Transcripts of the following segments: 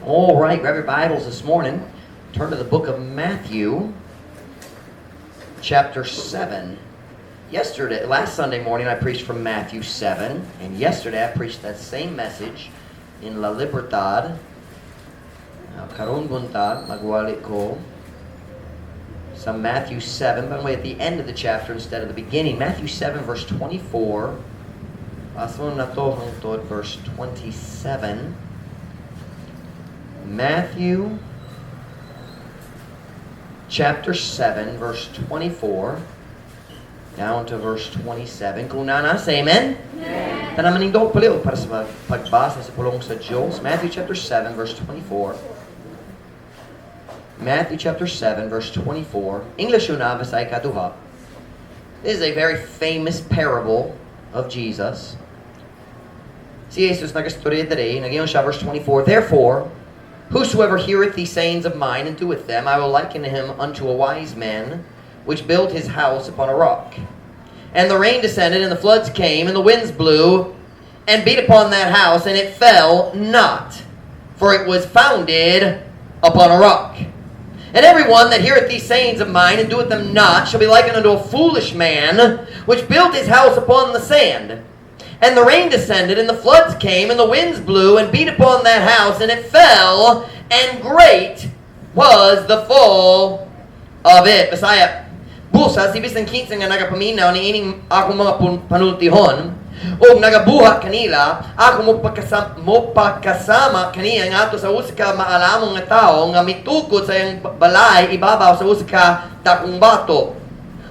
All right, grab your Bibles this morning. Turn to the book of Matthew, chapter 7. Yesterday, last Sunday morning, I preached from Matthew 7, and yesterday I preached that same message in La Libertad. Now, karon buntag, magwali ko sa Matthew 7, but way at the end of the chapter instead of the beginning. Matthew 7, verse 24. Basahon nato hangtod verse 27. Matthew chapter 7, verse 24 down to verse 27. Kung naa na, say amen. Amen. Tanan manindog palihog para sa pagbasa sa pulong sa Diyos. Matthew chapter 7, verse 24. Matthew chapter 7, verse 24. English una, Bisaya ikaduha. This is a very famous parable of Jesus. Si Jesus nagastorya diri, nag-ingon siya, verse 24, "Therefore, whosoever heareth these sayings of mine and doeth them, I will liken him unto a wise man, which built his house upon a rock. And the rain descended, and the floods came, and the winds blew, and beat upon that house, and it fell not, for it was founded upon a rock. And every one that heareth these sayings of mine, and doeth them not, shall be likened unto a foolish man, which built his house upon the sand. And the rain descended, and the floods came, and the winds blew, and beat upon that house, and it fell, and great was the fall of it." Bisaya. "Busa, si bisan kinsa nga nagapaminaw ni ining akong mga panultihon, ug nagabuhat kanila, ako mo pakasama kaniya ngadto sa usa ka maalamon nga tawo nga mitukod sa iyang balay ibabaw sa usa ka dakong bato.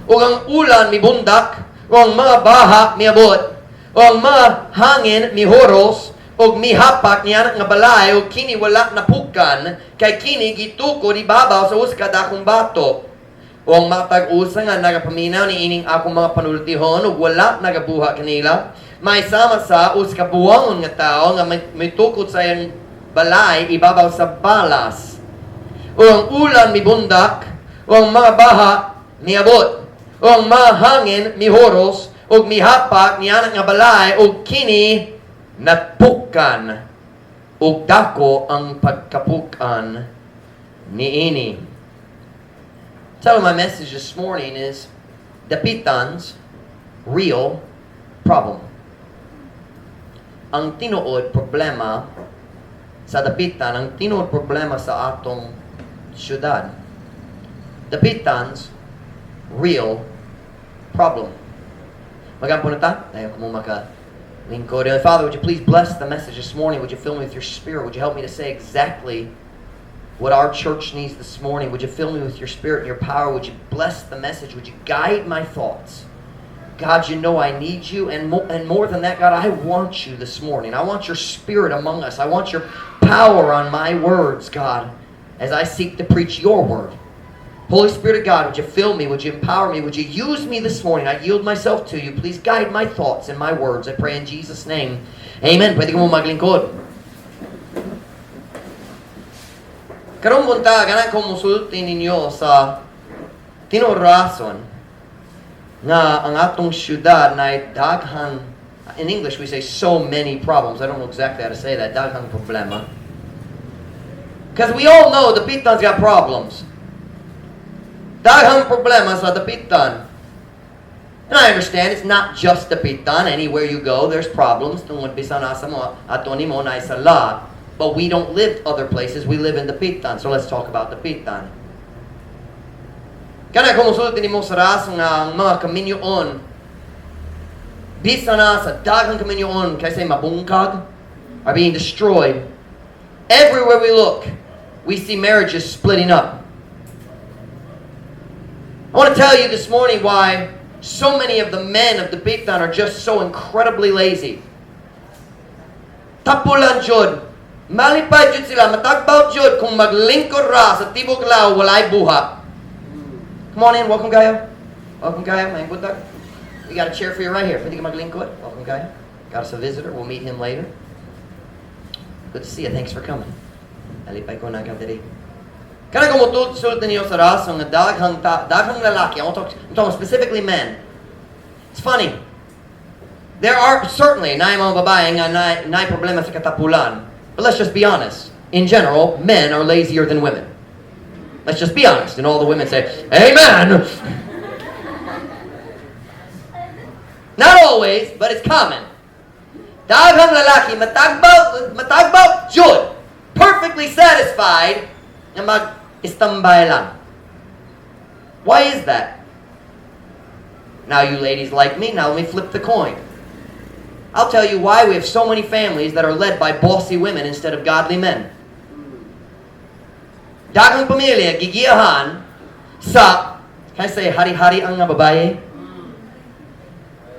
Ug ang ulan mibundak, ug ang mga baha miabot, ug ang mga hangin mihoros, ug mihapak niana nga balay, ug kini wala napukan kay kini gitukod ibabaw sa usa ka dakong bato. O ang matag usa nga nagapaminaw ni ining akong mga panultihon ug wala nagabuhat kanila, may sama sa usa ka buwangon nga tawo nga mitukod sa iyang balay ibabaw sa balas. O ang ulan mibundak, o ang mga baha miabot, o ang mga hangin mihoros, ug mihapak niana nga balay, ug kini napukan, ug dako ang pagkapukan niini." Title of my message this morning is "Dapitan's Real Problem." Ang tinuod problema sa Dapitan, ang tinuod problema sa atong syudad. Dapitan's Real Problem. Magampo na ta? Dayon ko mo maka lingkod. Father, would you please bless the message this morning? Would you fill me with your Spirit? Would you help me to say exactly what our church needs this morning? Would you fill me with your Spirit and your power? Would you bless the message? Would you guide my thoughts? God, you know I need you. And more than that, God, I want you this morning. I want your Spirit among us. I want your power on my words, God, as I seek to preach your word. Holy Spirit of God, would you fill me? Would you empower me? Would you use me this morning? I yield myself to you. Please guide my thoughts and my words. I pray in Jesus' name. Amen. Pwede kamo maglingkod. Karong buntag, ganahan ko musulti ninyo sa tinuod rason nga ang atong syudad na daghan, in English we say "so many problems." I don't know exactly how to say that. Daghang problema. Because we all know Dapitan's got problems. Daghang problema sa Dapitan. And I understand it's not just Dapitan. Anywhere you go, there's problems. Tungod bisan asa mo, ato nimo na sala. But we don't live other places. We live in Dapitan. So let's talk about Dapitan. Ganahan ko musulti nimo sa rason nga ang mga kaminyoon, bisan na sa daghang kaminyoon kaysa mabungkag, are being destroyed. Everywhere we look, we see marriages splitting up. I want to tell you this morning why so many of the men of Dapitan are just so incredibly lazy. Tapulan jud. Malipay jud sila, matagbaw jud kung maglingkod ra sa tibok law, walay buhat. Come on in, welcome kayo. Welcome kayo, maayong buntag. We got a chair for you right here. Pwede ka maglingkod. Welcome kayo. Got us a visitor. We'll meet him later. Good to see you. Thanks for coming. Nalipay ko naa ka diri. Ganahan ko musulti niyo sa rason nga daghang lalaki. I want to talk, I'm talking specifically men. It's funny. There are certainly naay mga babae nga naay problema sa katapulan. But let's just be honest. In general, men are lazier than women. Let's just be honest. And all the women say, "Amen." Not always, but it's common. Daghang lalaki, matagbaw, matagbaw, jud. Perfectly satisfied na mag-istambay lang. Why is that? Now you ladies like me, now let me flip the coin. I'll tell you why we have so many families that are led by bossy women instead of godly men. Daghang pamilya, gigiyahan sa, can I say, hari-hari ang nga babae?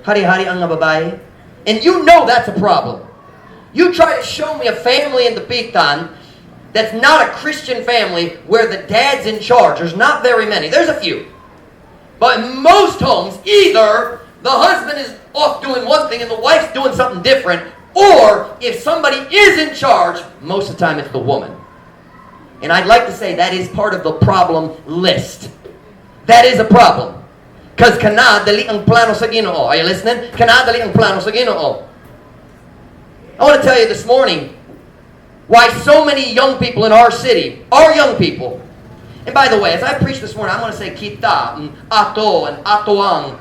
Hari-hari ang nga babae? And you know that's a problem. You try to show me a family in Dapitan that's not a Christian family where the dad's in charge. There's not very many. There's a few. But in most homes, either the husband is off doing one thing and the wife's doing something different, or if somebody is in charge, most of the time it's the woman. And I'd like to say that is part of the problem list. That is a problem. Because kana dili ang plano sa Ginoo. Are you listening? Kana dili ang plano sa Ginoo. I want to tell you this morning why so many young people in our city, our young people, and by the way, as I preach this morning, I'm going to say kita, and ato, and atoang.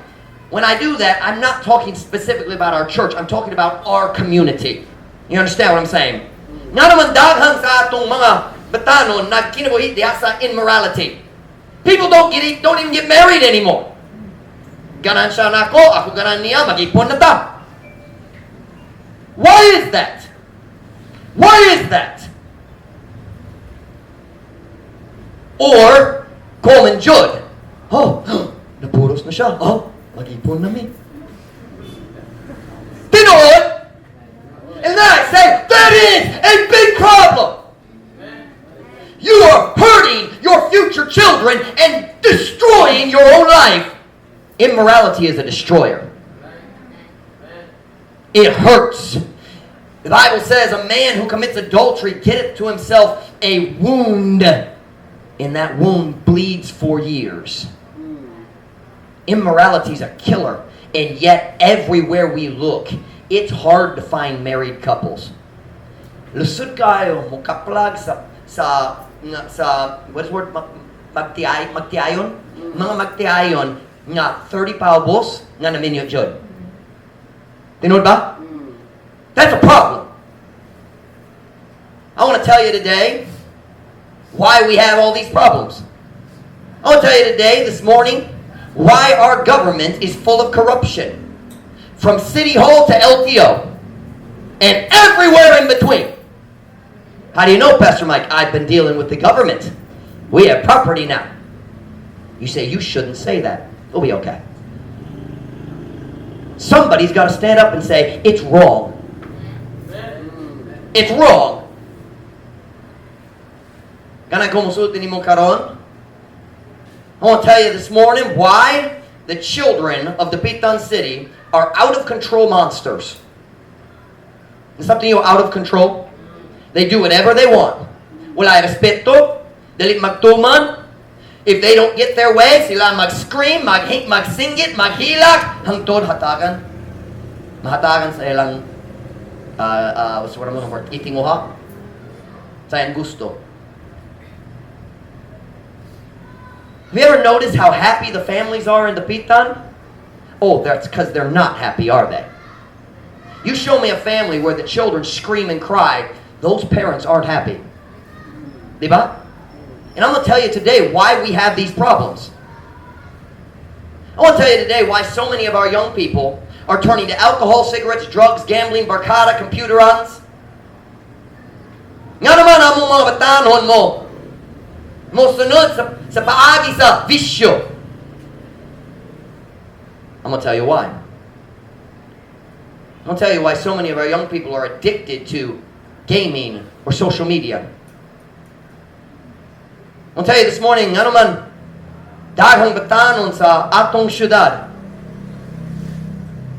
When I do that, I'm not talking specifically about our church. I'm talking about our community. You understand what I'm saying? Nga naman daghang sa atong mga batanon nagkinabuhi diha sa immorality. People don't even get married anymore. Ganahan siya nako, ako ganahan niya, mag-ipon na ta. Why is that? Why is that? Or, common jud. Oh, napuros na siya. Oh, mag-ipon na mi. Tinuod? And then I say, that is a big problem. You are hurting your future children and destroying your own life. Immorality is a destroyer. It hurts. The Bible says a man who commits adultery getteth to himself a wound, and that wound bleeds for years. Immorality is a killer, and yet everywhere we look, it's hard to find married couples. Lisod kaayo mo kaplag sa what is the word, magtiay, magtiayon, mga magtiayon nga 30 paubos nga naminyo jud. Tinuod ba? That's a problem. I want to tell you today why we have all these problems. I want to tell you today, this morning, why our government is full of corruption. From City Hall to LTO. And everywhere in between. How do you know, Pastor Mike? I've been dealing with the government. We have property now. You say, "You shouldn't say that." We'll be okay. Somebody's got to stand up and say, "It's wrong. It's wrong." Ganahan ko musulti nimo karon? I want to tell you this morning why the children of Dapitan City are out of control monsters. Is something you out of control? They do whatever they want. Wala respeto, dili magtuman. If they don't get their way, sila mag-scream, mag magsinggit, maghilak, hangtod hatagan. Mahatagan sa ilang, what's the word I'm looking for? Itinguha. Sa iyang gusto. Have you ever noticed how happy the families are in Dapitan? Oh, that's because they're not happy, are they? You show me a family where the children scream and cry, those parents aren't happy. Diba? And I'm going to tell you today why we have these problems. I want to tell you today why so many of our young people are turning to alcohol, cigarettes, drugs, gambling, barkada, computer runs. Nga naman among mga batanon mo, mosunod sa paagi sa bisyo. I'm going to tell you why. I'm going to tell you why so many of our young people are addicted to gaming or social media. I'll tell you this morning, nga naman, daghang batanon sa atong syudad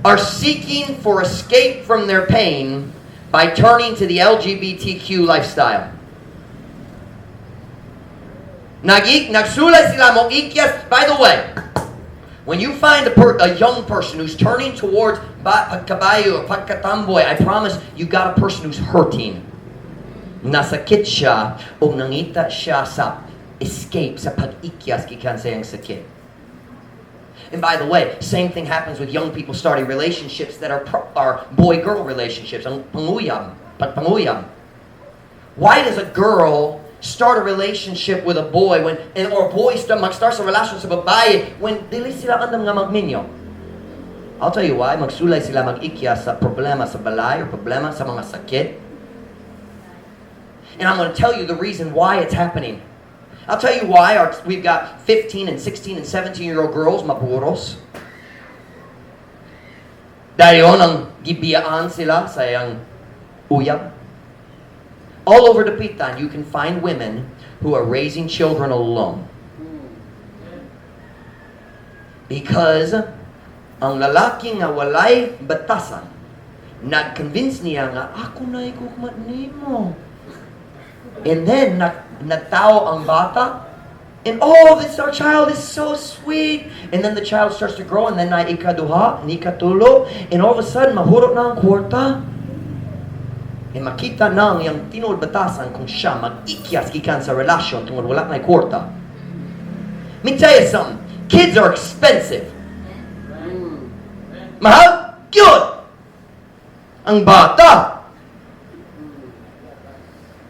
are seeking for escape from their pain by turning to the LGBTQ lifestyle. Nagsulay sila mo ikyas. By the way, when you find a young person who's turning towards pagkabayo or pagkatamboy, I promise you got a person who's hurting. Nasakit siya o nangita siya sa escape, sa pag-ikyas gikan sa iyang sakit. And by the way, same thing happens with young people starting relationships that are boy-girl relationships. Ang panguyab, pagpanguyab. Why does a girl start a relationship with a boy when and or a boy start mag-start sa relasyon sa babae when dili sila andam nga magminyo? I'll tell you why. Magsulay sila mag-ikyas sa problema sa balay or problema sa mga sakit. And I'm going to tell you the reason why it's happening. I'll tell you why we've got 15 and 16 and 17-year-old girls mapuros. Dayon ang gibiyaan sila sa iyang uyab. All over Dapitan, you can find women who are raising children alone. Because ang lalaki nga walay batasan, nag-convince niya nga, "Ako na igugma nimo." And then, nagtao ang bata, and, "Oh, this our child is so sweet." And then the child starts to grow, and then na ikaduha, ni ikatulo, and all of a sudden, mahurot na ang kwarta. And makita na ang iyang tinuod batasan kung siya mag-ikyas gikan sa relasyon tungod wala na kwarta. Let me tell you something. Kids are expensive. Mahal? Good! Ang bata.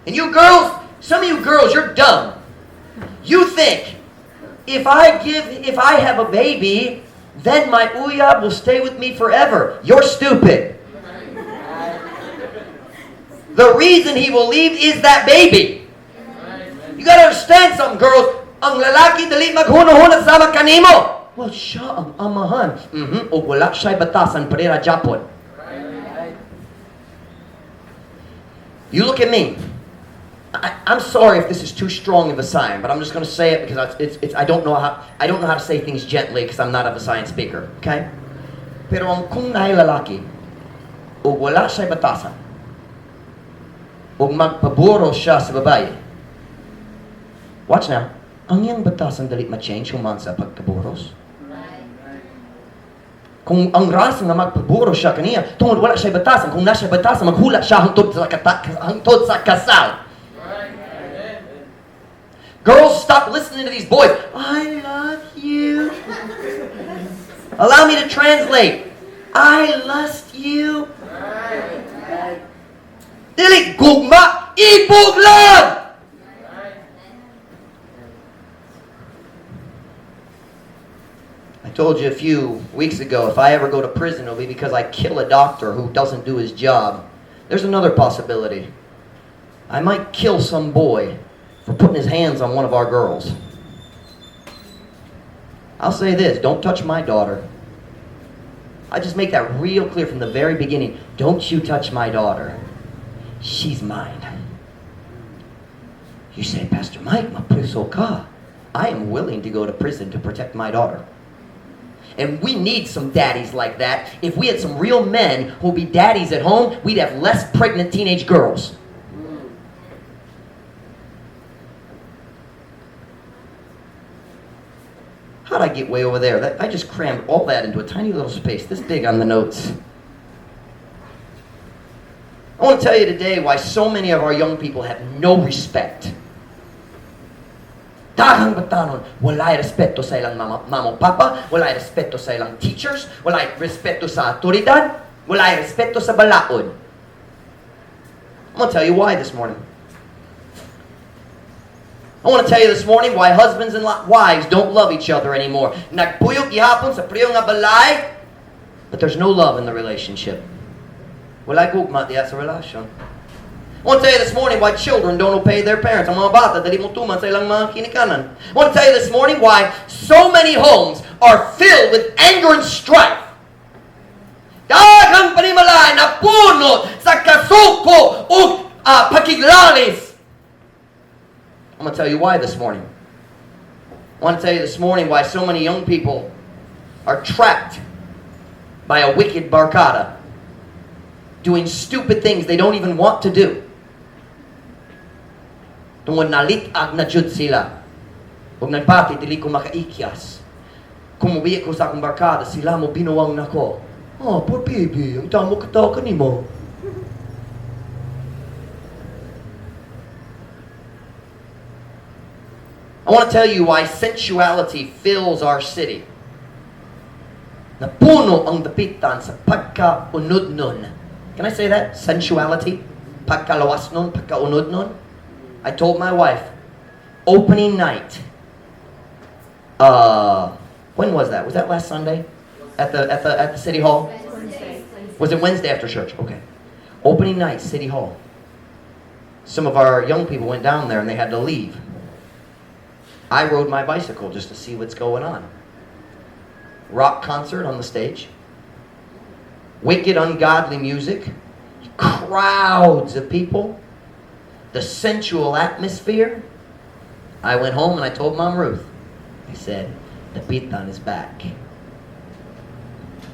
And you girls, some of you girls, you're dumb. You think, if I have a baby, then my uyab will stay with me forever. You're stupid. The reason he will leave is that baby. You gotta understand something, girls. Ang lalaki dali maghuna-huna sama kanimo. "Well, siya ang amahan." O wala siya'y batasan, parera japon. You look at me. I'm sorry if this is too strong of a sign, but I'm just going to say it because I don't know how to say things gently because I'm not a Visayan speaker. Okay? Pero ang kung naay lalaki, o wala siya'y batasan, o magpaburo siya sa babae, watch now, ang iyang batasan dali ma-change human sa pagkaburos. Kung ang rason nga magpaburo siya kaniya, tungod wala siya batasan, kung na siya batasan, maghula siya hangtod sa kasal. Girls, stop listening to these boys. "I love you." Allow me to translate. I lust you. Dili gugma, ibog lang! I told you a few weeks ago, if I ever go to prison, it'll be because I kill a doctor who doesn't do his job. There's another possibility. I might kill some boy for putting his hands on one of our girls. I'll say this, don't touch my daughter. I just make that real clear from the very beginning. Don't you touch my daughter. She's mine. You say, "Pastor Mike, mapreso ka." I am willing to go to prison to protect my daughter. And we need some daddies like that. If we had some real men who'll be daddies at home, we'd have less pregnant teenage girls. How'd I get way over there? I just crammed all that into a tiny little space, this big on the notes. I want to tell you today why so many of our young people have no respect. Daghang batanon, walay respeto sa ilang mama, mama o papa, walay respeto sa ilang teachers, walay respeto sa autoridad, walay respeto sa balaod. I'm going to tell you why this morning. I want to tell you this morning why husbands and wives don't love each other anymore. Nagpuyok gihapon sa pareho nga balay, but there's no love in the relationship. Walay gugma diya sa relasyon. I want to tell you this morning why children don't obey their parents. Ang mga bata, dali mo tuman sa ilang mga kinikanan. I want to tell you this morning why so many homes are filled with anger and strife. Daghang panimalay na puno sa kasuko ug pakiglalis. I'm going to tell you why this morning. I want to tell you this morning why so many young people are trapped by a wicked barkada, doing stupid things they don't even want to do. Tungod nalit-ag na jud sila. Ug nagpati, dili ko makaikyas. Kung mubiya ko sa akong barkada, sila mo binuwang nako. "Oh, poor baby, ang damo kataw kanimo." I want to tell you why sensuality fills our city. Napuno ang Dapitan sa pagkaunodnon. Can I say that? Sensuality? Pagkalawasnon, pagkaunodnon? I told my wife, opening night. When was that? Was that last Sunday? At the City Hall? Wednesday. Was it Wednesday after church? Okay. Opening night, City Hall. Some of our young people went down there and they had to leave. I rode my bicycle just to see what's going on. Rock concert on the stage. Wicked, ungodly music. Crowds of people. The sensual atmosphere. I went home and I told Mom Ruth. I said, "Dapitan is back.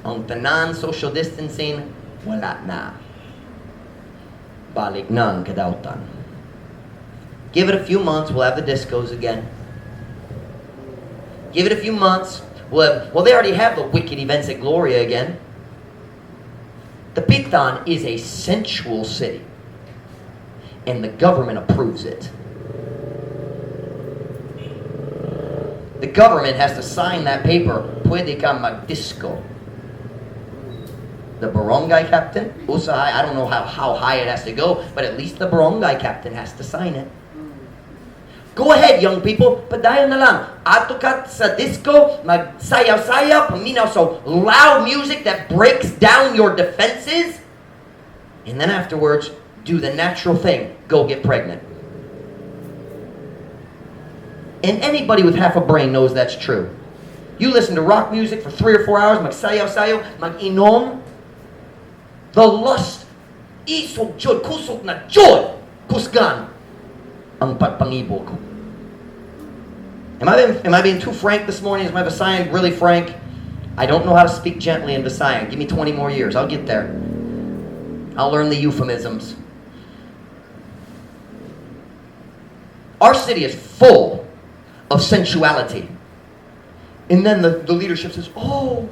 Ang tanan social distancing, wala na. Balik na ang kadautan." Give it a few months, we'll have the discos again. Give it a few months, we'll have, well, they already have the wicked events at Gloria again. Dapitan is a sensual city, and the government approves it. The government has to sign that paper, "Pwede ka mag-disco." The barangay captain, usahay, I don't know how high it has to go, but at least the barangay captain has to sign it. Go ahead, young people, padayon na lang. Adto ka sa disco, magsayaw-sayaw, paminaw sa loud music that breaks down your defenses. And then afterwards, do the natural thing. Go get pregnant. And anybody with half a brain knows that's true. You listen to rock music for 3 or 4 hours, magsayaw-sayaw, mag-inom. The lust, isog jud, kusog na jud, kusgan ang pagpangibog. Am I being too frank this morning? Is my Visayan really frank? I don't know how to speak gently in Visayan. Give me 20 more years. I'll get there. I'll learn the euphemisms. Our city is full of sensuality. And then the leadership says, "Oh,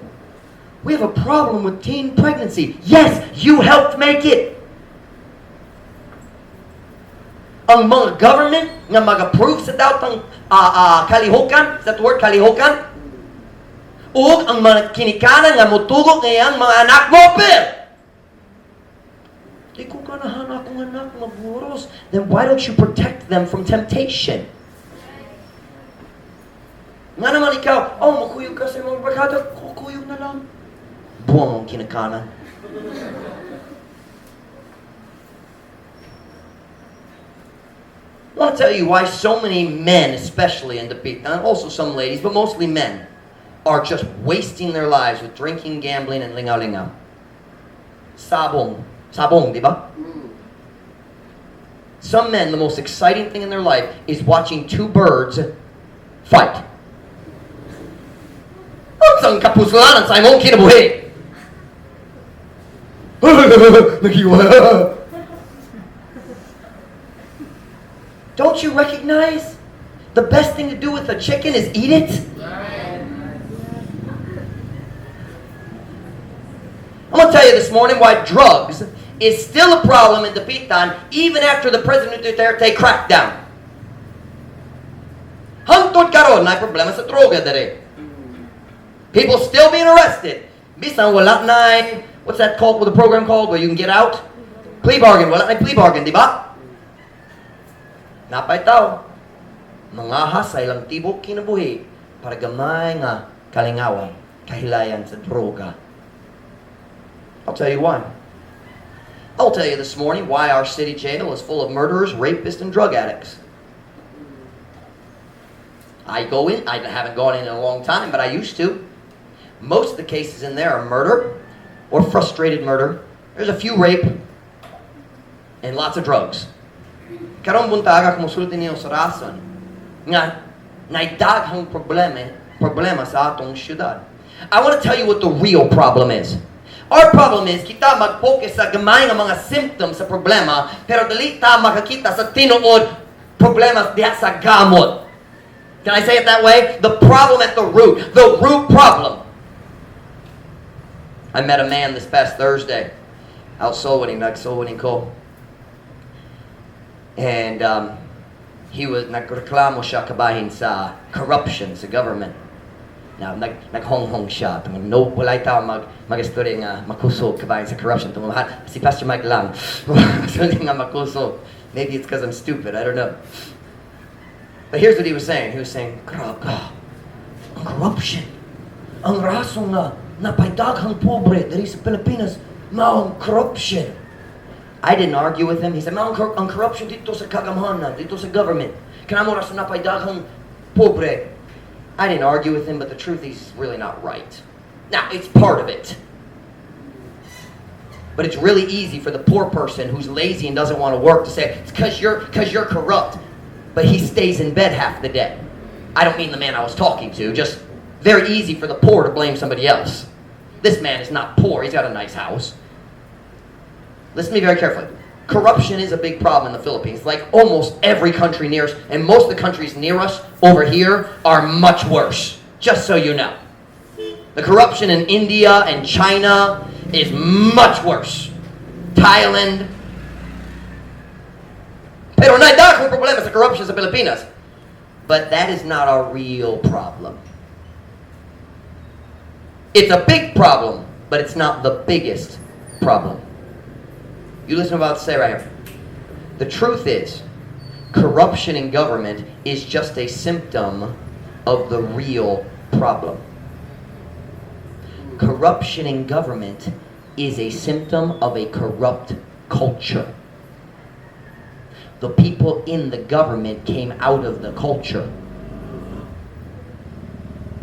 we have a problem with teen pregnancy." Yes, you helped make it. Ang mga government nga mag-approve sa daotang kalihokan, is that the word, kalihokan? Ug ang mga kinikanan nga mutugok ngayang mga anak mo, per! Di ko ganahan akong anak maburos. Then why don't you protect them from temptation? Nga naman ikaw, "Oh, makuyog ka sa imong barkada, kukuyog na lang." Buwang ang kinikanan. I want to tell you why so many men, especially in Dapitan, and also some ladies, but mostly men, are just wasting their lives with drinking, gambling, and lingaw-lingaw. Sabong. Sabong, di ba? Some men, the most exciting thing in their life is watching two birds fight. Unsang kapuslanan sa imong kinabuhi? Nagiwa. Don't you recognize the best thing to do with a chicken is eat it? I'm going to tell you this morning why drugs is still a problem in Dapitan even after the President Duterte crackdown. Hangtod karon naay problema sa droga dere. People still being arrested. Bisan wala na, what's that called? What the program called where you can get out? Plea bargain. Wala na plea bargain, di ba? Napay tao. Mangahas sa ilang tibok kinabuhi para gamay nga kalingawan, kahilayan sa droga. I'll tell you why. I'll tell you this morning why our city jail is full of murderers, rapists, and drug addicts. I go in, I haven't gone in a long time, but I used to. Most of the cases in there are murder or frustrated murder. There's a few rape and lots of drugs. Karong buntaga kung musulti niyo sa rason nga naay daghang problema sa atong syudad. I want to tell you what the real problem is. Our problem is, kita mag-focus sa gamay nga mga symptoms sa problema, pero dili ta makakita sa tinuod problema diha sa gamot. Can I say it that way? The problem at the root problem. I met a man this past Thursday out soul winning, nag soul winning ko. And He was nagreklamo siya kabahin sa corruption sa government. Now, naghonghong siya. Tungod, no, walay tao mag-istorya nga makusog kabahin sa corruption. Tungod, si Pastor Mike lang nga makusog. Maybe it's because I'm stupid. I don't know. But here's what he was saying. He was saying, "Grabe, ang corruption. Ang rason nga naa pay daghang pobre diri sa Pilipinas, mao ang corruption." I didn't argue with him. He said, "Mao ang corruption didto sa kagamhanan, didto sa government. Kana mao rason naa pay daghang pobre." I didn't argue with him, but the truth, he's really not right. Now, it's part of it. But it's really easy for the poor person who's lazy and doesn't want to work to say, "It's 'cause you're corrupt." But he stays in bed half the day. I don't mean the man I was talking to. Just very easy for the poor to blame somebody else. This man is not poor. He's got a nice house. Listen to me very carefully. Corruption is a big problem in the Philippines. Like almost every country near us, and most of the countries near us over here are much worse. Just so you know. The corruption in India and China is much worse. Thailand. Pero naay daghang problema sa corruption sa Pilipinas. But that is not our real problem. It's a big problem, but it's not the biggest problem. You listen to what I'm about to say right here. The truth is, corruption in government is just a symptom of the real problem. Corruption in government is a symptom of a corrupt culture. The people in the government came out of the culture.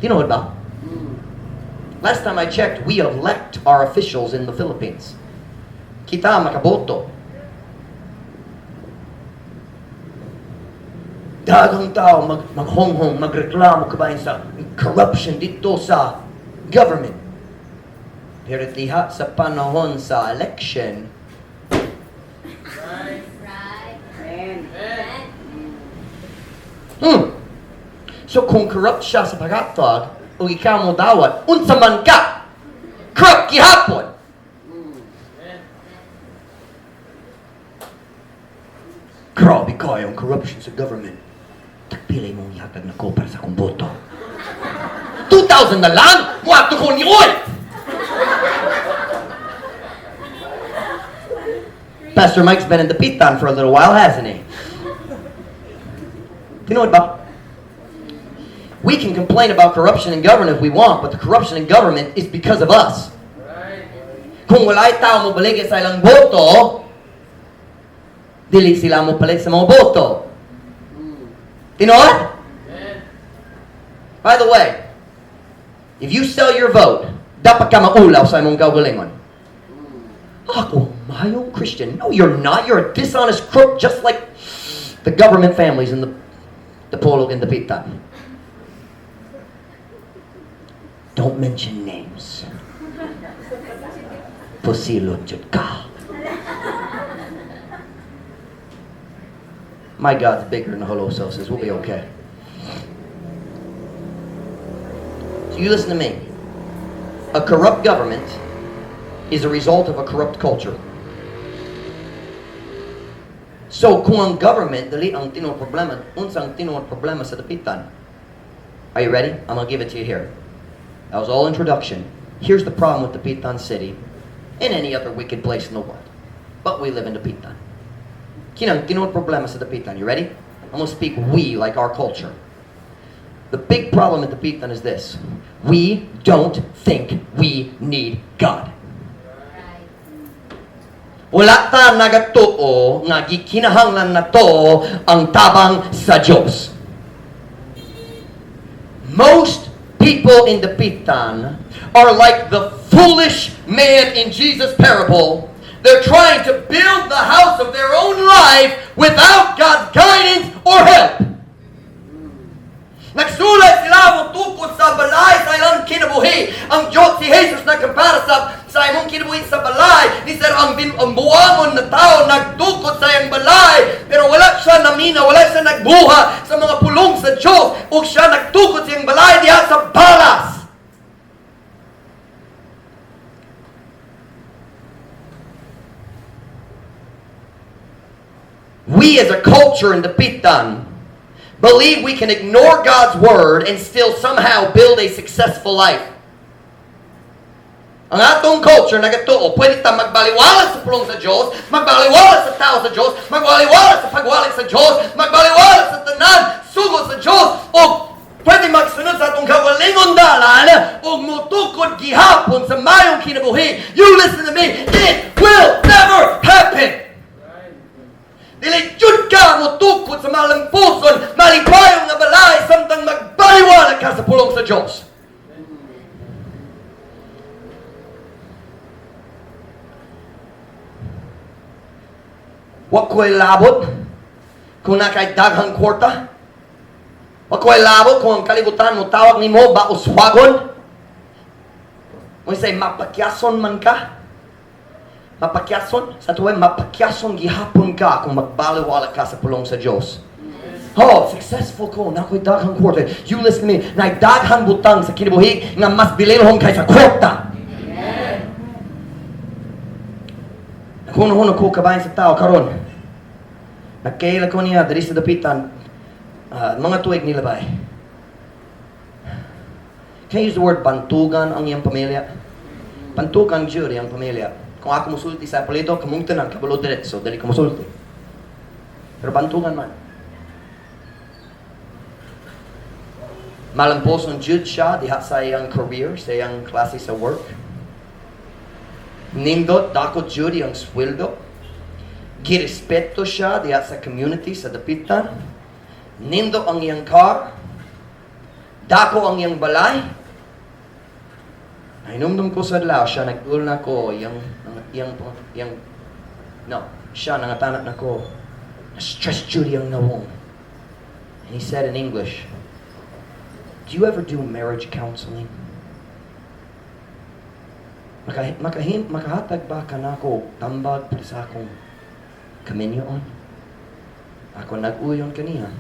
You know what about? Last time I checked, we elect our officials in the Philippines. Kita makaboto. Daghang tao maghonghong, magreklamo kabahin sa corruption didto sa government. Pero diha sa panahon sa election, So kung corrupt siya sa paghatag, o ikaw mo dawat, unsa man ka? Corrupt gihapon! Grabe kayo ang corruption sa government. Tagpila imong ihatag nako para sa akong boto? 2,000 na lang? Muadto ko ni Oy! Pastor Mike's been in Dapitan for a little while, hasn't he? You know what, Bob? We can complain about corruption in government if we want, but the corruption in government is because of us. Kung walay tao mo baligya sa ilang boto, dili sila mo palit sa mga boto. Tinuod? By the way, if you sell your vote, dapat ka maulaw sa imong kaugalingon. "Ako, maayong Christian." No, you're not. You're a dishonest crook just like the government families in the Polog and Dapitan. Don't mention names. Pusilon jud ka. My God's bigger than the Holososes. We'll be okay. So you listen to me. A corrupt government is a result of a corrupt culture. So, kung ang government, dili ang tinuod problema, unsang tinuod problema sa Dapitan? Are you ready? I'm gonna give it to you here. That was all introduction. Here's the problem with Dapitan City and any other wicked place in the world. But we live in Dapitan. Kinang tinuod problema sa Dapitan. You ready? I'm gonna speak we like our culture. The big problem at Dapitan is this. We don't think we need God. Wala ta nagatuo nga gikinahanglan nato ang tabang sa Diyos. Most people in Dapitan are like the foolish man in Jesus' parable. They're trying to build the house of their own life without God's guidance or help. Nagsulay sila mo tukod sa balay sa ilang kinabuhi. Ang Diyos si Jesus nagkumpara sa imong kinabuhi sa balay. Ni sir, ang buangon na tao nagtukod sa iyang balay. Pero wala siya namina, wala siya nagbuha sa mga pulong sa Diyos. Ug siya nagtukod sa iyang balay diha sa balas. We as a culture in Dapitan Believe we can ignore God's word and still somehow build a successful life. Ang atong culture nagatuo, pwede ta magbaliwala sa pulong sa Diyos, magbaliwala sa tao sa Diyos, magbaliwala sa pagwali sa Diyos, magbaliwala sa tanan, sugo sa Diyos, o pwede magsunod sa atong kaugalingon dalan o mutukod gihapon sa mayong kinabuhi. You listen to me, it will never happen. Dili jud ka mutukod sa malampuson, malipayong nga balay samtang magbaliwala ka sa pulong sa Diyos. Wa ko'y labot kung nakay daghang kwarta. Wa ko'y labot kung ang kalibutan mo tawag nimo ba uswagon. Mo say mapakyason man ka. Mapakyason sa tuwa, mapakyason gihapon ka kung magbaliwala ka sa pulong sa Dios. Oh, successful ko, nakoy daghang kwarta. You listen to me, naay daghang butang sa kinabuhi nga mas bililhon kaysa kwarta. Kuno-kuno ko kabahin sa tao karon. Nagkaila ko niya diri sa dapitan, mga tuig nilabay. Can I use the word bantugan ang iyang pamilya? Bantugan jud iyang pamilya. Kung ako musulti sa apelyido, kamong tanan kabalo diretso, dali ko musulti. Pero bantugan man. Malamposon jud siya diha sa iyang career, sa iyang klase sa work. Nindot, dako jud iyang sweldo. Girespeto siya diha sa community, sa dapitan. Nindo ang iyang car. Dako ang iyang balay. Nahinumdum ko sa adlaw, siya nagdul na ko, iyang, iyang, iyang, no, siya nangatana na ko. Na-stress jud iyang nawong. And he said in English, "Do you ever do marriage counseling? Makahatag ba ka nako tambag para sa akong kaminyoon?" Ako nag-uyon kaniya.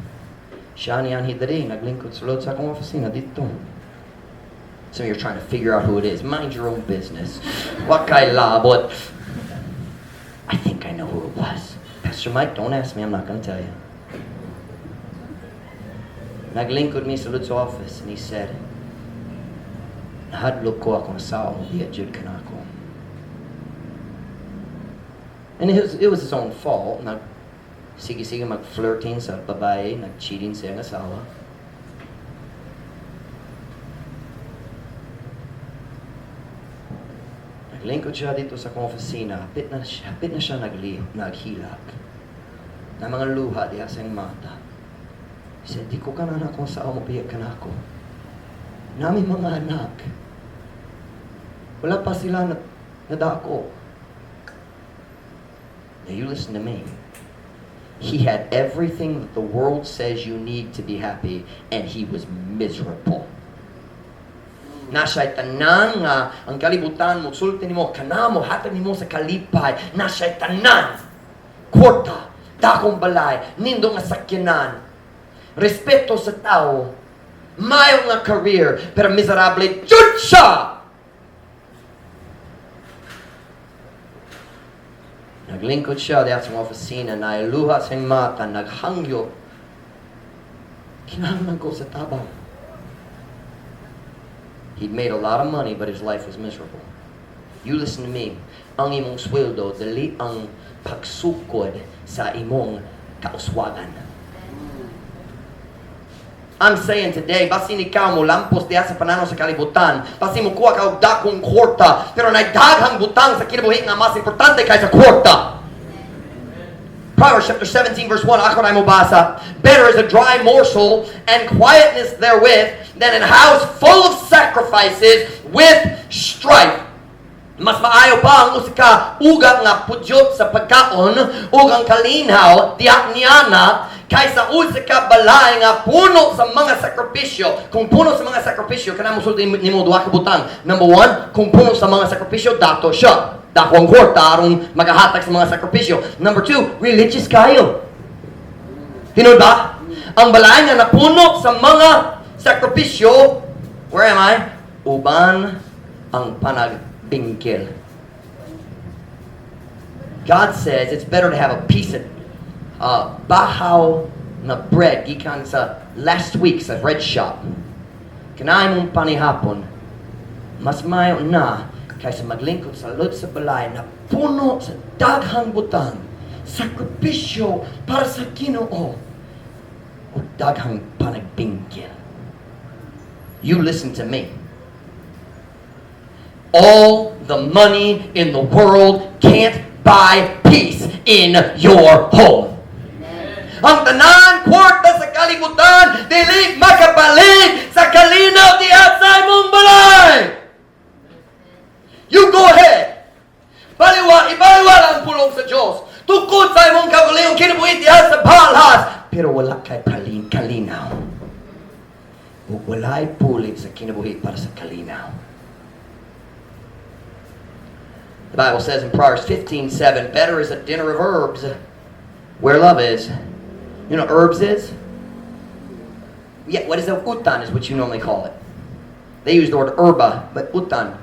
Siya niyan hidari, naglingkod sulod sa akong opisina dito. So you're trying to figure out who it is. Mind your own business. Wa kay labot. I think I know who it was. Pastor Mike, don't ask me. I'm not going to tell you. Naglingkod mi sulod sa office and he said, "Nahadlok ko akong asawa mo biya jud kanako." And it was his own fault. Nag sige-sige mag-flirting sa babae, nag-cheating sa iyang asawa. Naglingkod siya dito sa akong opisina, hapit na siya naghilak. Na mga luha diha sa iyang mata. He said, "Di ko kanan akong asawa mo biya kanako. Nami mga anak. Wala pa sila nadako." Now you listen to me. He had everything that the world says you need to be happy, and he was miserable. Na siya'y tanan nga ang kalibutan mo, sulti nimo, kanamo, hatag nimo sa kalipay, na siya'y tanan. Kwarta, dakong balay, nindo nga sakyanan, respeto sa tao, mayo nga career, pero miserable jud siya! Naglingkod siya diha sa opisina, nailuha sa iyang mata, naghangyo. "Kinahanglan ko sa tabang." He'd made a lot of money, but his life was miserable. You listen to me. Ang imong sweldo, dili ang pagsukod sa imong kauswagan. I'm saying today, basin ikaw mo lampos diha sa pananaw sa kalibutan, basin mo kuha ka og dakong kwarta, pero nagdaghang butang sa kinabuhi nga mas importante kaysa kwarta. Proverbs chapter 17 verse 1, ako na mo basa. Better is a dry morsel and quietness therewith than an house full of sacrifices with strife. Mas maayo pa ang usa ka uga nga pudyot sa pagkaon ug ang kalinhaw diha niana kaysa usa ka balay nga puno sa mga sakripisyo. Kung puno sa mga sakripisyo, kana mosulti nimo duha ka butang. Number one, kung puno sa mga sakripisyo, dato siya. Dako ang kwarta aron makahatag sa mga sakripisyo. Number two, religious kayo. Tinuod ba? Ang balay nga napuno sa mga sakripisyo, where am I? Uban ang panagbingkil. God says it's better to have a piece of bahaw Nga bread gikan sa last week sa bread shop. Kanay mong panihapon, mas mayo na kaysa maglingkod sa sulod sa balay na puno sa daghang butang, sakripisyo para sa Ginoo, o daghang panagbingkil. You listen to me. All the money in the world can't buy peace in your home. Ang tanan kwarta sa kalibutan dili makapalit sa kalinaw diha sa imong balay. You go ahead. Baliwa, ibaliwala ang pulong sa Diyos. Tukod sa imong kaugalingong kinabuhi diha sa balhas. Pero wala kay palin kalinaw. Ug walay pulit sa kinabuhi para sa kalinaw. The Bible says in Proverbs 15:7, "Better is a dinner of herbs where love is." You know what herbs is? Yeah, what is a utan is what you normally call it. They use the word herba, but utan.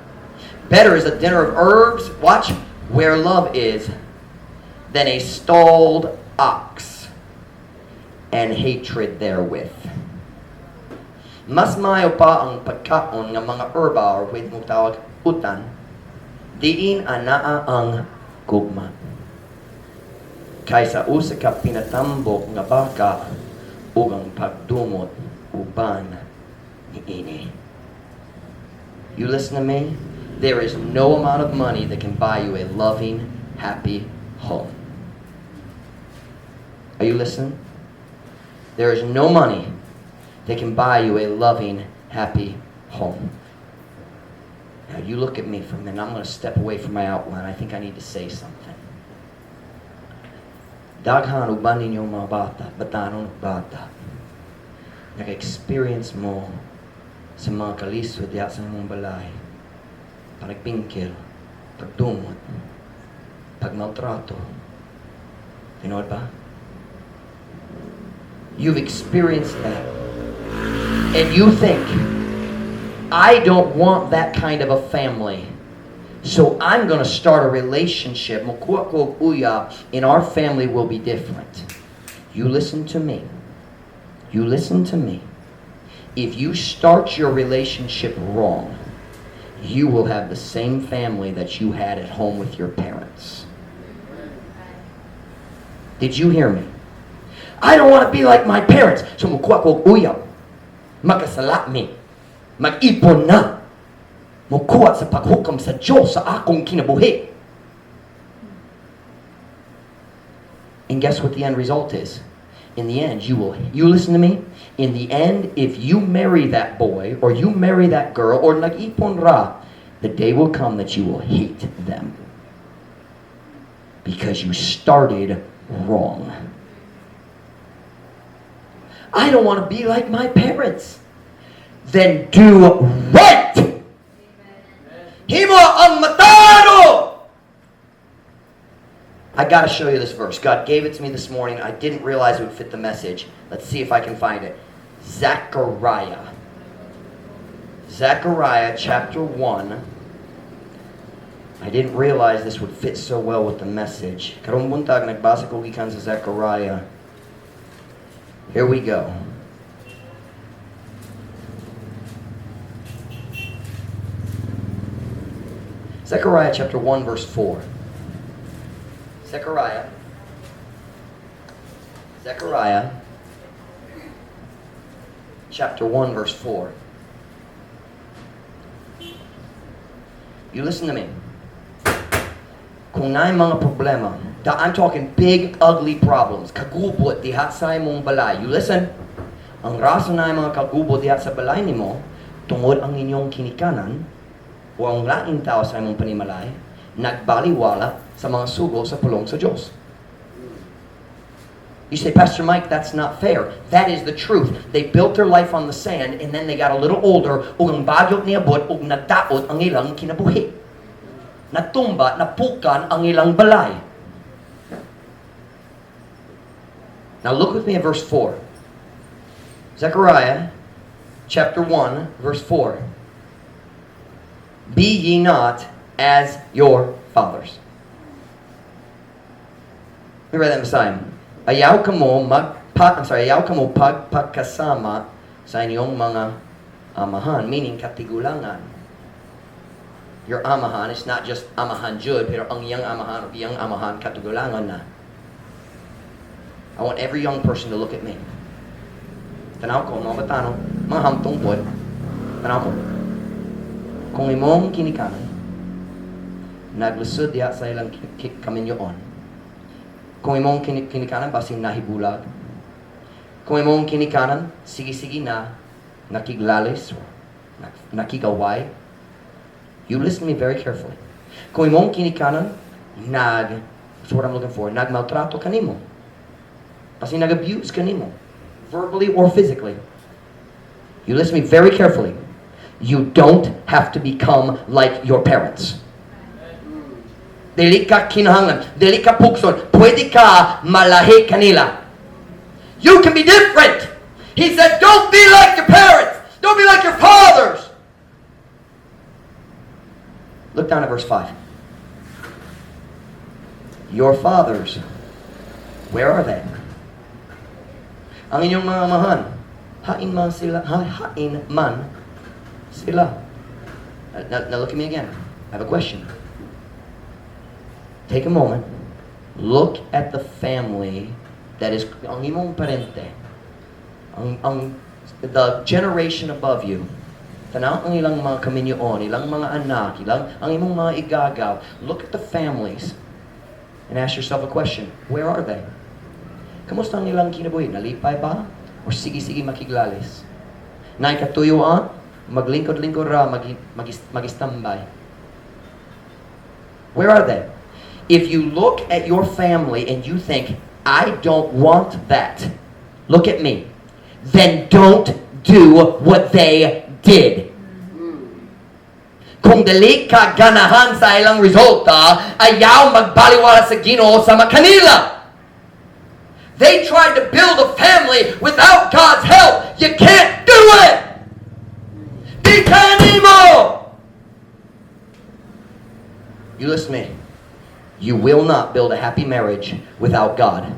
"Better is a dinner of herbs," watch, "where love is, than a stalled ox and hatred therewith." Mas maayo pa ang pagkaon nga mga herba or pwede mong tawag utan, diin anaa ang gugma, kaysa usa ka pinatambok nga baka ug ang pagdumot uban niini. You listen to me? There is no amount of money that can buy you a loving, happy home. Are you listening? There is no money that can buy you a loving, happy home. Now, you look at me for a minute. I'm going to step away from my outline. I think I need to say something. Daghan uban ninyo mga bata, batanon ug bata. Naka-experience mo sa mga kalisod diha sa imong balay. Panagbingkil, pagdumot, pagmaltrato. Tinuod ba? You've experienced that. And you think, "I don't want that kind of a family. So I'm going to start a relationship. Mukuha ko og uyab, and our family will be different." You listen to me. You listen to me. If you start your relationship wrong, you will have the same family that you had at home with your parents. Did you hear me? "I don't want to be like my parents. So mukuha ko og uyab. Magkasala mi. Mag-ipon na. Mukuha sa paghukam sa Diyos sa akong kinabuhi." And guess what the end result is? In the end, you will, you listen to me? In the end, if you marry that boy, or you marry that girl, or nag-ipon ra, the day will come that you will hate them. Because you started wrong. "I don't want to be like my parents." Then do right! Himo ang matarong! I got to show you this verse. God gave it to me this morning. I didn't realize it would fit the message. Let's see if I can find it. Zechariah. Zechariah chapter 1. I didn't realize this would fit so well with the message. Karong buntag nagbasa ko gikan sa Zechariah. Here we go. Zechariah chapter 1 verse 4. Zechariah. Zechariah chapter 1 verse 4. You listen to me. Kung naay mga problema, I'm talking big, ugly problems, kagubot diha sa imong balay. You listen. Ang rason naay mga kagubot diha sa balay nimo, tungod ang inyong kinikanan, o ang laing tao sa imong panimalay, nagbaliwala sa mga sugo sa pulong sa Diyos. You say, "Pastor Mike, that's not fair." That is the truth. They built their life on the sand and then they got a little older ug ang bagyot niabot ug nadaot ang ilang kinabuhi. Natumba, napukan ang ilang balay. Now look with me at verse 4. Zechariah chapter 1, verse 4. "Be ye not as your fathers." Let me read that in Bisaya. Ayaw kamo magpangita pa, I'm sorry, ayaw kamo pagpakasama sa inyong mga amahan, meaning katigulangan. Your amahan is not just amahan jud, pero ang iyang amahan o iyang amahan katigulangan na. I want every young person to look at me. Tanaw ko, mga batanon, mga hamtong pod. Tanaw ko. Kung imong kinikanan, naglusod diha sa ilang kaminyoon. Kung imong kinikanan, basin nahibulag. Kung imong kinikanan, sige-sige na, nakiglalis, nakigaway. You listen to me very carefully. Kung imong kinikanan, what's the word I'm looking for? Nagmaltrato kanimo. Basin nag-abuse kanimo. Verbally or physically. You listen to me very carefully. You don't have to become like your parents. Dili ka kinahanglan, dili ka pugson, pwede ka malahi kanila. You can be different. He said, "Don't be like your parents. Don't be like your fathers." Look down at verse 5. Your fathers, where are they? Ang inyong mga amahan, hain man sila, hain man sila. Now look at me again. I have a question. Take a moment. Look at the family that is ang imong parente. Ang the generation above you. Tanaw ang ilang mga kaminyoon, ilang mga anak, ilang ang imong mga igagaw. Look at the families and ask yourself a question. Where are they? Kamusta ang ilang kinabuhi? Nalipay ba? Or sige-sige makiglalis? Naay katuyuan? Maglingkod-lingkod ra, mag-istambay. Where are they? If you look at your family and you think, "I don't want that," look at me, then don't do what they did. Kung dili ka ganahan sa ilang resulta, ayaw magbaliwala sa Ginoo sama kanila. They tried to build a family without God's help. You can't do it! Di kanimo! You listen to me. You will not build a happy marriage without God.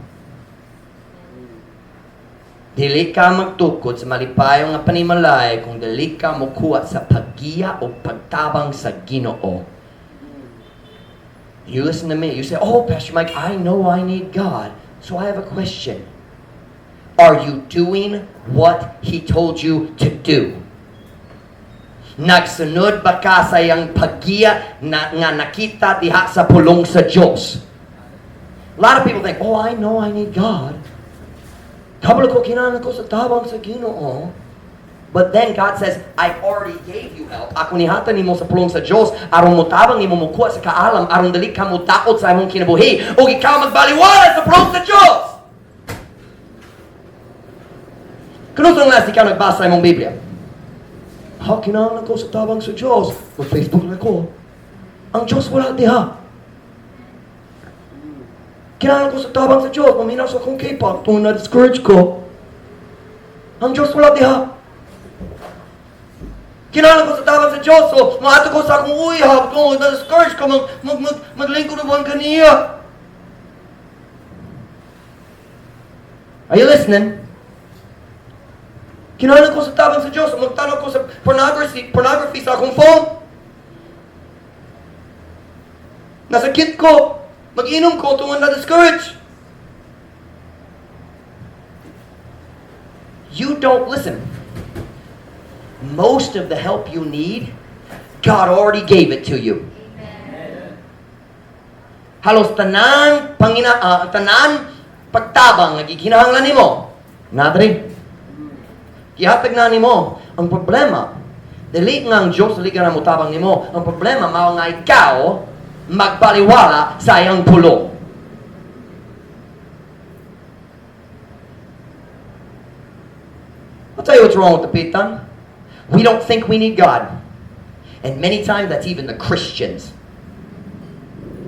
Dili ka magtukod sa malipayong nga panimalay kung dili ka mokuha sa paggiya o pagtabang sa Ginoo. You listen to me. You say, "Oh, Pastor Mike, I know I need God. So I have a question. Are you doing what He told you to do?" Nagsunod ba ka sa iyang paggiya na, nga nakita diha sa pulong sa Diyos? A lot of people think, "Oh, I know I need God. Kabalo ko, kinahanglan ko sa tabang sa Ginoo." But then God says, "I already gave you help. Ako nihatag nimo sa pulong sa Diyos, aron motabang nimo mokuha sa kaalam, aron dili ka modaot sa imong kinabuhi, ug ikaw magbaliwala sa pulong sa Diyos." Kanus-a ang last ikaw nagbasa sa imong Biblia? Ha, kinahanglan ko sa tabang sa Diyos. Mag-Facebook na ko. Ang Diyos wala diha. Kinahanglan ko sa tabang sa Diyos. Maminaw sa akong K-pop. Kung na-discourage ko. Ang Diyos wala diha. Kinahanglan ko sa tabang sa Diyos. So, moadto ko sa akong uyab. Kung na-discourage ko, maglingkod uban kaniya. Are you listening? Kinahanglan ko sa tabang sa Diyos. Magtanaw ko sa pornography sa akong phone. Nasakit ko. Mag-inom ko tungod na-discourage. You don't listen. Most of the help you need, God already gave it to you. Amen. Halos tanan pangina tanan pagtabang nga gikinahanglan nimo. Nadri. Gihatag na nimo. Ang problema, dili nga ang Diyos dili ka na motabang nimo. Ang problema mao nga ikaw magbaliwala sa iyang pulong. I'll tell you what's wrong with Dapitan. We don't think we need God. And many times that's even the Christians.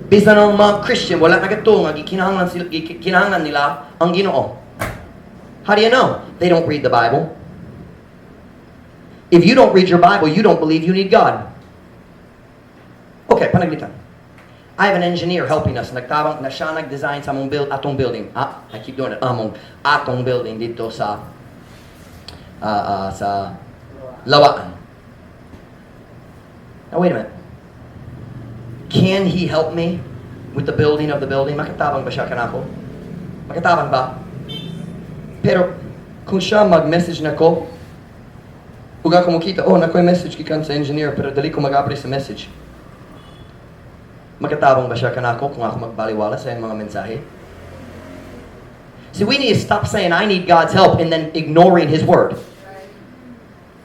Bisan ang mga Christian, wala nagatuo nga gikinahanglan nila ang Ginoo. How do you know? They don't read the Bible. If you don't read your Bible, you don't believe you need God. Okay, panaglitan. I have an engineer helping us. Nagtabang na siya nag-design sa among build, atong building. Ah, I keep doing it. Among atong building dito sa Lawaan. Now wait a minute. Can he help me with the building of the building? Makatabang ba siya kanako? Makatabang ba? Pero kung siya mag-message na ko, ug ako mokita, "Oh, naa ko'y message gikan sa engineer," pero dali ko mag-abri sa message. Makatabang ba siya kanako kung ako magbaliwala sa iyang mga mensahe? See, we need to stop saying, "I need God's help," and then ignoring His Word.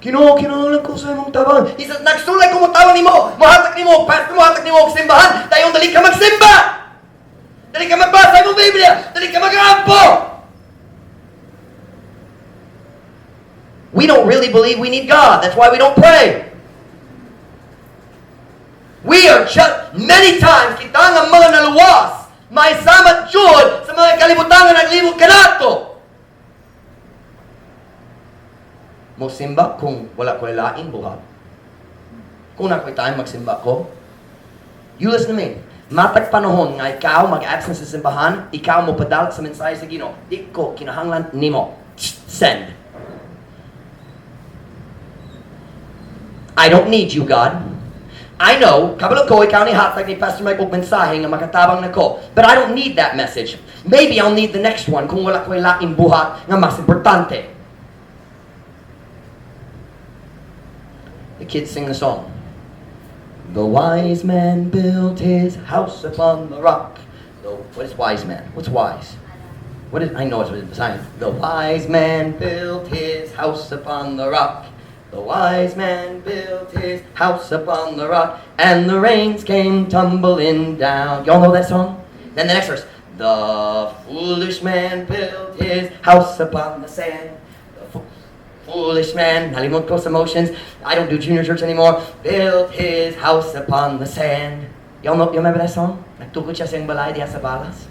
"Ginoo, kinahanglan ko sa imong tabang." He says, "Nagsulay ko motabang nimo. Mohatag nimo, pastor, mohatag nimo og simbahan. Dayon dali ka magsimba. Dali ka magbasa imong Biblia. Dali ka mag-ampo." We don't really believe we need God. That's why we don't pray. We are just, many times, kita nga mga naluwas, may samat jud sa mga kalibutan nga naglibot kanato. Mosimba kung wala ko lain buhat. Kung naa ko'y time, magsimba ko. You listen to me. Matag panahon nga ikaw mag-absent sa simbahan, ikaw mo padala sa mensahe sa Ginoo. "Di ko kinahanglan nimo. Send. I don't need you, God. I know, kabalo ko, ikaw ni hatag ni Pastor Mike og mensahe nga makatabang nako. But I don't need that message. Maybe I'll need the next one kung wala ko'y laing buhat nga mas importante." The kids sing the song. The wise man built his house upon the rock. What is wise man? What's wise? What is, I know it's the sign. The wise man built his house upon the rock. The wise man built his house upon the rock, and the rains came tumbling down. Y'all know that song? Then the next verse. The foolish man built his house upon the sand. The foolish man, nalimot ko sa motions. I don't do junior church anymore. Built his house upon the sand. Y'all know, you remember that song? Nagtukod siya sa iyang balay diha sa balas.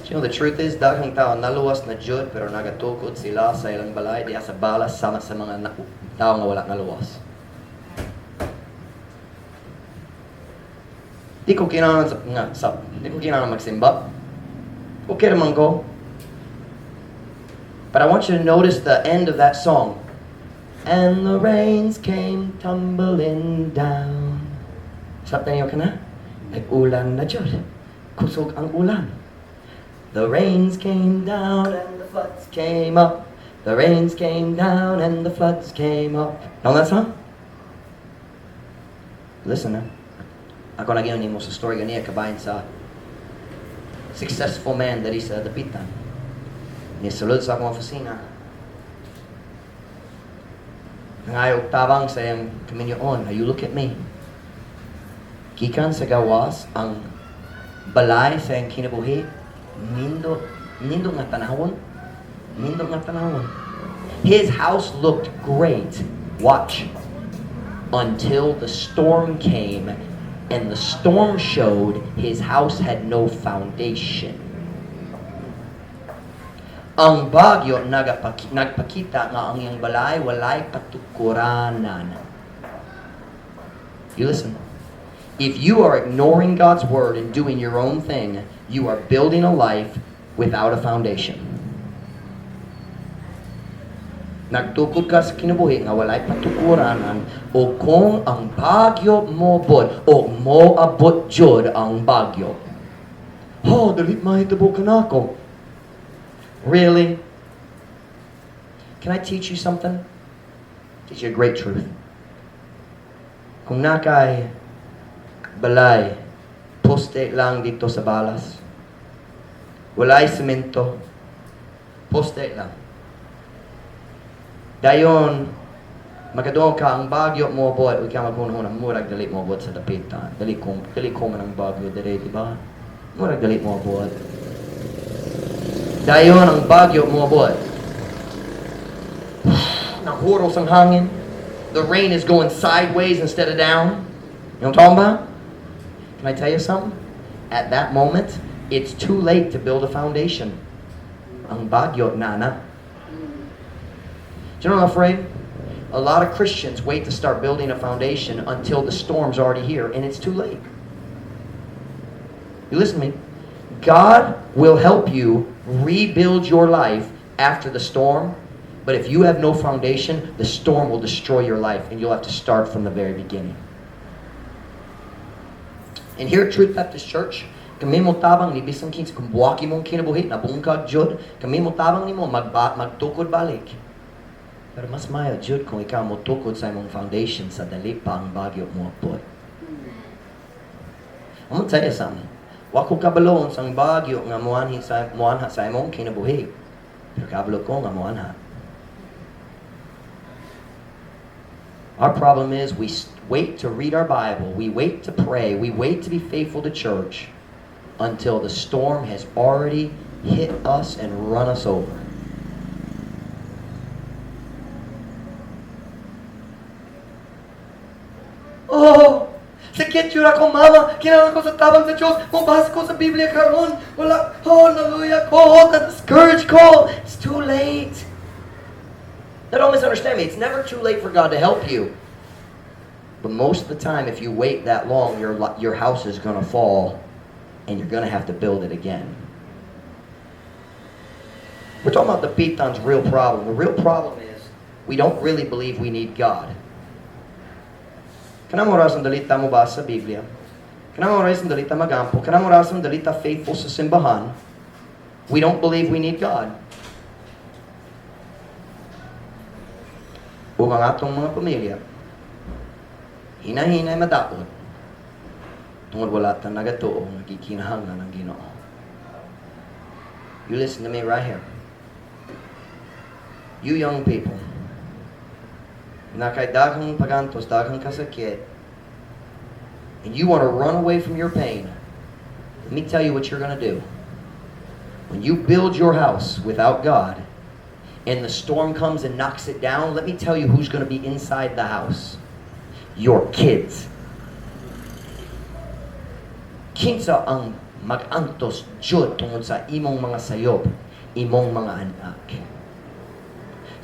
You know, the truth is, daghang tao naluwas na jud, pero nagatukod sila sa ilang balay diha sa balas sama sa mga tao nga wala naluwas. Di ko kinahanglan sa, nga, sa, di ko kinahanglan magsimba. Okay naman ko. But I want you to notice the end of that song. And the rains came tumbling down. Sabtan niyo ka na? Nag-ulan na jud. Kusog ang ulan. The rains came down and the floods came up. The rains came down and the floods came up. Know that song? Listen na. Ako nag nimo sa story ganiya kabahin sa successful man diri sa Dapitan. Nisulod sa akong opisina. Nangayo og tabang sa iyang kaminyoon. You look at me. Gikan sa gawas ang balay sa iyang kinabuhi, nindo, nindo nga tanawon. Nindo nga tanawon. His house looked great. Watch. Until the storm came, and the storm showed his house had no foundation. Ang bagyo nagpakita nga ang iyang balay walay patukuranan. You listen. If you are ignoring God's word and doing your own thing, you are building a life without a foundation. Nagtukod ka sa kinabuhi nga walay patukuranan o kung ang bagyo moabot o moabot jud ang bagyo. "Oh, dali mahitabo kanako." Really? Can I teach you something? Teach you a great truth. Kung naa kay balay, poste lang dito sa balas. Walay semento. Poste lang. Dayon, makadungog ka ang bagyo moabot, ug ka maghunahuna, "Murag dali moabot sa Dapitan. Dali ko man ang bagyo dire, di ba? Murag dali moabot." Dayon ang bagyo moabot. Nahuros ang hangin. The rain is going sideways instead of down. You know what I'm talking about? Can I tell you something? At that moment, it's too late to build a foundation. Ang bagyo na na. Do you know what I'm afraid? A lot of Christians wait to start building a foundation until the storm's already here, and it's too late. You listen to me. God will help you rebuild your life after the storm, but if you have no foundation, the storm will destroy your life, and you'll have to start from the very beginning. And here at Truth Baptist Church, kami mo tabang ni bisan kinsa kung buwak imong kinabuhi, nabungkag jud, kami mo tabang nimo magba, magtukod balik. Pero mas maayo jud kung ikaw mo tukod sa imong foundation sa dali pa ang bagyo moabot. I'm gonna tell you something. Wa ko kabalo unsang bagyo nga muanha sa imong kinabuhi. Pero kabalo ko nga muanha. Our problem is we wait to read our Bible, we wait to pray, we wait to be faithful to church until the storm has already hit us and run us over. Oh, sakit jud ako, mama. Kinahanglan ko sa tabang sa Diyos. Mobasa ko sa Biblia karon. Wala, oh, naluya ko. Oh, na-discourage ko. It's too late. Now, don't misunderstand me. It's never too late for God to help you. But most of the time, if you wait that long, your house is going to fall and you're going to have to build it again. We're talking about Dapitan's real problem. The real problem is we don't really believe we need God. Kanang orasan dali ta mo basa sa Biblia. Kanang orasan dali ta magampo. Kanang orasan dali ta faithful sa simbahan. We don't believe we need God. Ug ang atong mga pamilya, hinahinay madaot, tungod wala ta nagatuo nga gikinahanglan ang Ginoo. You listen to me right here. You young people, na kay daghang pagantos, daghang kasakit, and you want to run away from your pain, let me tell you what you're going to do. When you build your house without God, and the storm comes and knocks it down, let me tell you who's going to be inside the house. Your kids. Kinsa ang mag-antos jud tungod sa imong mga sayob, imong mga anak.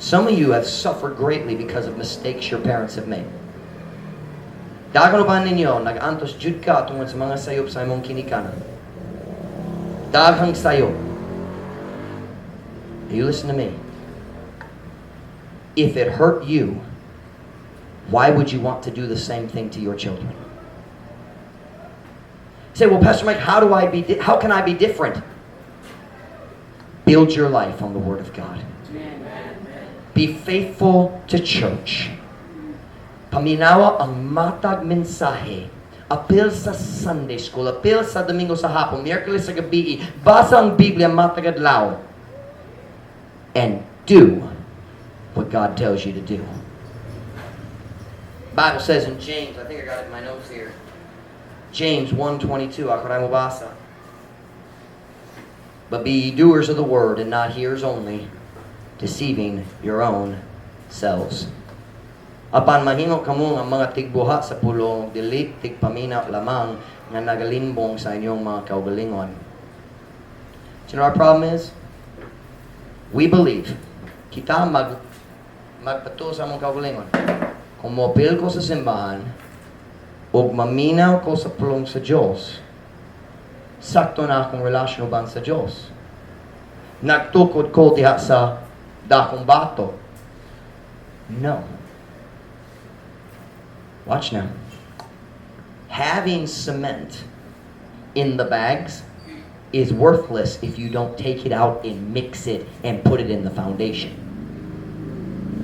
Some of you have suffered greatly because of mistakes your parents have made. Daghan uban ninyo, nag-antos jud ka tungod sa mga sayob sa imong kinikanan. Daghang sayob. You listen to me. If it hurt you, why would you want to do the same thing to your children? You say, "Well, Pastor Mike, how can I be different?" Build your life on the Word of God. Be faithful to church. Paminawa ang matag mensahe. Apil sa Sunday school, apil sa Domingo sa hapon, Miyerkules sa gabi, basa ang Biblia matag adlaw. And do what God tells you to do. Bible says in James, I think I got it in my notes here. James 1:22, ako ray mobasa. "But be ye doers of the word and not hearers only, deceiving your own selves." Apan mahimo kamo nga mga tigbuhat sa pulong, dili tigpaminaw lamang nga nagalimbong sa inyong mga kaugalingon. Do you know what our problem is? We believe kita magpatuo sa among kaugalingon. Kung moapil ko sa simbahan ug maminaw ko sa pulong sa Dios, sakto na akong relasyon uban sa Dios. Nagtukod ko diha sa dakong bato. No. Watch now. Having cement in the bags is worthless if you don't take it out and mix it and put it in the foundation.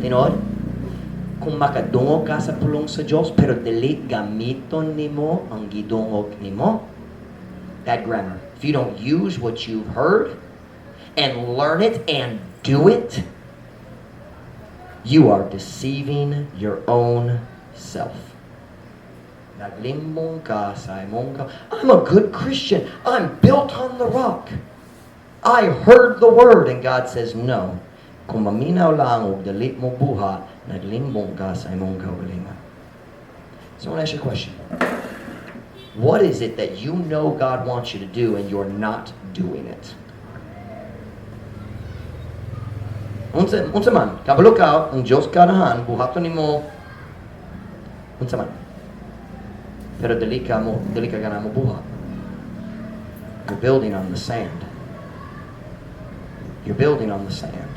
Tinuod? Kung makadungog ka sa pulong sa Diyos, pero dili gamiton nimo ang gidungog nimo, bad grammar. If you don't use what you've heard and learn it and do it, you are deceiving your own self. Naglimbong ka sa imong ka. "I'm a good Christian. I'm built on the rock. I heard the word." And God says, "No. Kung maminaw lang og dili mo buhat, naglimbong ka sa imong kaugalingon." So I want to ask you a question. What is it that you know God wants you to do and you're not doing it? Unsa man, kabalo ka, ang Diyos ganahan, buhaton nimo unsa man. Pero dili ka gana mo buhat. You're building on the sand. You're building on the sand.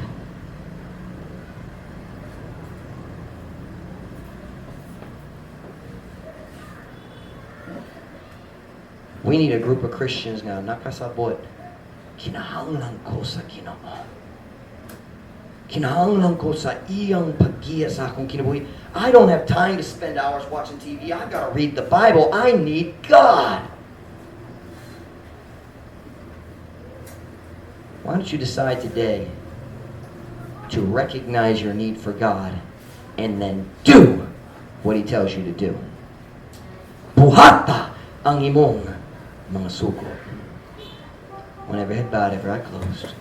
We need a group of Christians nga nakasabot, kinahanglan ko sa Ginoo. Kinahanglan ko sa iyang paggiya sa akong kinabuhi. I don't have time to spend hours watching TV. I've got to read the Bible. I need God. Why don't you decide today to recognize your need for God and then do what He tells you to do? Buhata ang imong mga sugo. When every head bowed, every eye closed.